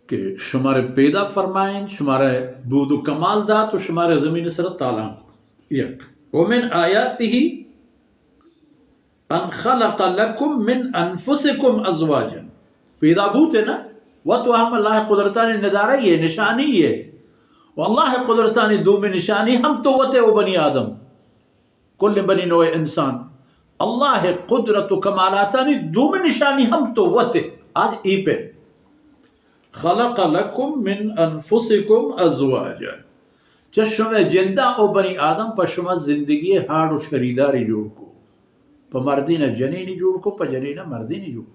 کہ شمارے پیدا فرمائینت، شمارے بود و کمال دات و شمارے زمین سر تالان کو۔ یک۔ ومن آیاته ان خلق لکم من انفسکم ازواجا۔ پیدا بوتے نا، و تو ہم اللہ قدرتانی ندارہ یہ نشانی یہ۔ و اللہ قدرتانی دومی نشانی ہم تو وتے و بنی آدم۔ کل بنی نوع انسان۔ اللہ قدرت و کمالاتانی دومی نشانی ہم تو وتے۔ آج ای پہ خلق لکم من انفسکم ازواجا۔ چہ شمئے جندا او بنی آدم پہ شما زندگی ہاڑ و شریداری جوڑ کو۔ پہ مردین جنینی جوڑ کو، پہ جنین مردینی جوڑ کو۔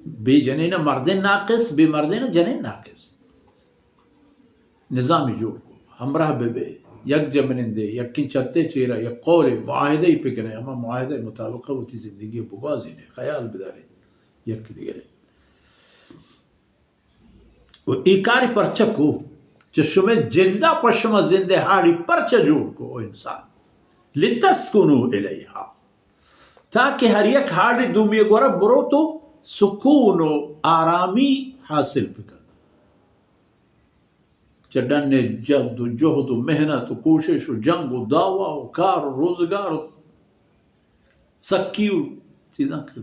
بے جنین مردین ناقص، بے مردین جنین ناقص۔ نظامی جوڑ کو، ہمراہ بہ بے، یک جمنندے، یکیں چتے چیرا، یک قول معاہدہ ای پہ کنے، ہما معاہدہ مطابق وتی زندگی بگوازینے، خیال بدارے یک دیگرے۔ و ای کاری پرچہ کو؟ چہ شمئے جندا پہ شما زندے ہاڑی پرچہ جوڑ کو او انسان؟ لتسکنوا الیہا، تاکہ ہر یک ہاڑی دومی گورا برو تو سکون و آرامی حاصل بکن۔ چہ ڈن جد و جہد و محنت و کوشش و جنگ و دعوا و کار و روزگار و سکی و چیزاں کہ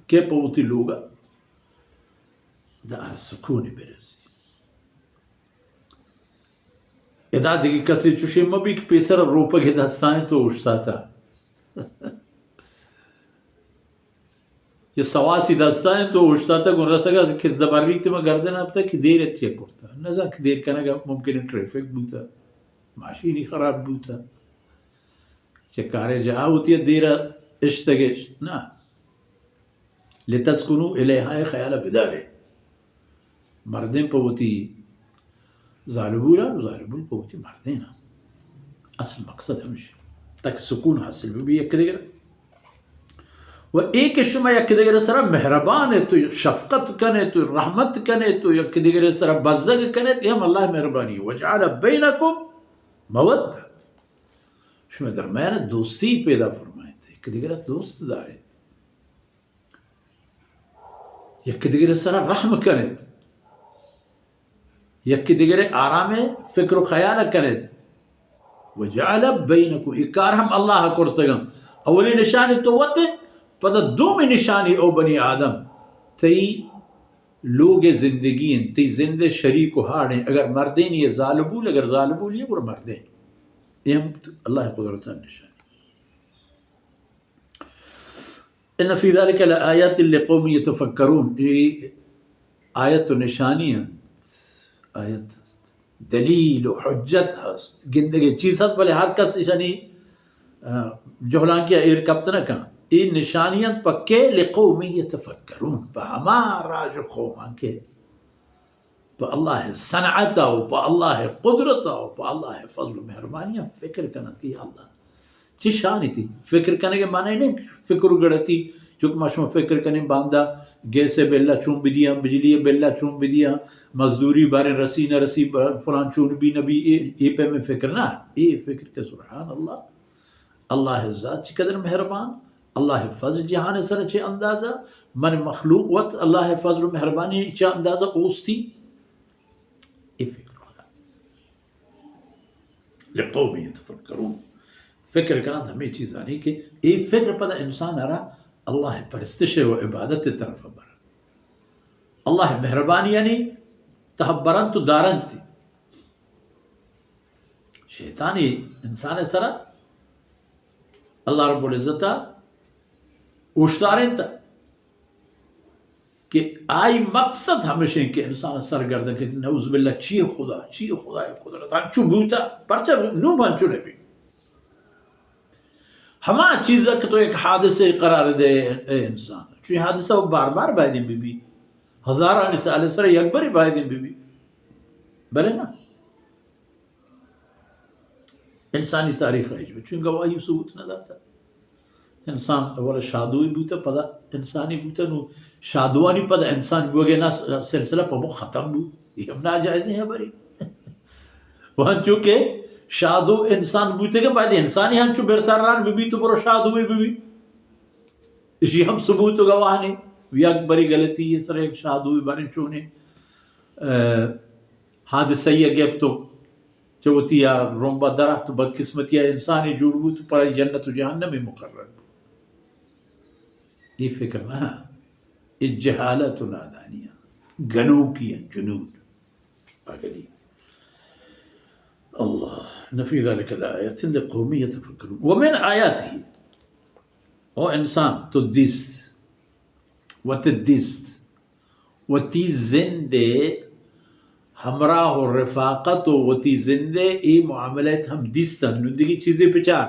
کہ پہ وتی لوگا دار سکونے برسی۔ ادا دگہ کسے چوشیں مبی کہ پیسر روپگے دستائیں تو اوشتاتا۔ یہ سواسی دستائیں تو اوشتاتا گون رسگا کہ زبر ریت ما گردن آپتا کہ دیر چیک کرتا۔ نزان کہ دیر کنگا ممکن ہے ٹریفک بوتا، ماشینی خراب بوتا۔ چہ کارے جا وتی دیرا اشتگش۔ نہ۔ لتسکنوا الیہا، خیال بدارے۔ مردین پہ وتی زالبولا، زالبول پہ وتی مردینا۔ اصل مقصد ہمیش۔ تاکہ سکون حاصل بی یک دگرا۔ و اے کہ شما یک دگرے سرا مہربان ات و شفقت کن ات و رحمت کن ات و یک دگرے سرا بزگ کن ات، اے ہم اللہ مہربانی۔ وجعل بینکم مودہ، شما درمیان دوستی پیدا فرمائیت، یک دگرے دوست داریت، یک دگرے سرا رحم کن ات۔ یکے دگرے آرام فکر و خیال کنیت۔ وجعل بینکم، اے کار ہم اللہ کرتگن۔ اولی نشانی تو وت، پدا دومی نشانی او بنی آدم، تئی لوگ زندگی انت، تئی زند شریک و ہاڑیں۔ اگر مردینی زالبول، اگر زالبولی گڑا مردین۔ اے ہم اللہ قدرتان نشانی۔ ان فی ذلک لآیات لقوم یتفکرون، اے آیت و نشانی انت، آیت ہست، دلیل و حجت ہست، گندگے چیز ہست، بلے ہر کس ایشانی، آ، جہلانکی ایر کپت نہ کن۔ اے نشانی انت پہ کے؟ لقوم یتفکرون، پہ ہما راج و قومان کہ پہ اللہ صنعت ء و پہ اللہ قدرت ء و پہ اللہ فضل و مہربانی ء فکر کنت کہ یا اللہ، چی شانی تئی فکر کنگ ء معنی نہیں، فکر گڑتی، چونکہ ما شما فکر کنیں باندا گیس ء بل ء چون بدیاں، بجلی ء بل ء چون بدیاں، مزدوری باریں رسی نہ رسی، فلان چون بی نہ بی، اے، اے پیمیں فکر نہ، اے فکر کہ سبحان اللہ، اللہ ء ذات چقدر مہربان، اللہ ء فضل جہان ء سر چہ اندازہ، من مخلوق وت اللہ ء فضل و مہربانی چہ اندازہ اوستی۔ اے فکر کن۔ لقوم یتفکرون۔ فکر کنات ہمیں چیزانی کہ اے فکر پدا انسان ء را اللہ ء پرستش و عبادت ء طرف برنت۔ اللہ ء مہربانی یعنی تہ برنت و دارنت۔ شیطانی انسان ء سرا اللہ رب العزت ء اوشتارینت کہ آئی مقصد ہمیش انت کہ انسان ء سرگردن کہ نعوذ باللہ چی خدا، چی خدا ء قدرت انچو بوتا، پرچہ نوں انچو نہ بی۔ ہما چیز کہ تو یک حادثے قرار دے اے انسان، چوی حادثہ بار بار بایدیں بہ بی، ہزارانی سال سر یک بری بایدیں بہ بی، بلے نا۔ انسانی تاریخ ء ہچ چون گواہی ثبوت نہ داتا۔ انسان اول شادوئی بوتا، پدا انسانی بوتا، نو شادوانی پدا انسان بوگے نا، سلسلہ پمو ختم بو۔ یہ ہم ناجائزیں خبرے۔ و انچو کہ شادو انسان بوتے کہ باید انسانی ہنچو برتران ببی تو برو شادوئی ببی۔ اشی ہم ثبوت و گواہ نے۔ یک بری غلطی یہ سر ایک شادو باریں چونے، اه، حادثہ یہ گپت و چہ وتی آ رمبا درات و بدقسمتی آ انسانی جوڑ بوت، پر جنت و جہنم مقرر بوت۔ یہ فکر نہ، یہ جہالت و نادانی، گنوکی، جنون، پاگلی۔ اللہ، ان فی ذلک لآیات لقوم یتفکرون۔ ومن آیاته، او انسان، تو دیست، وت دیست، وتی زند ء ہمراہ و رفاقت و وتی زند ء اے معاملات ہم دیستن۔ نون دگہ چیزے بچار،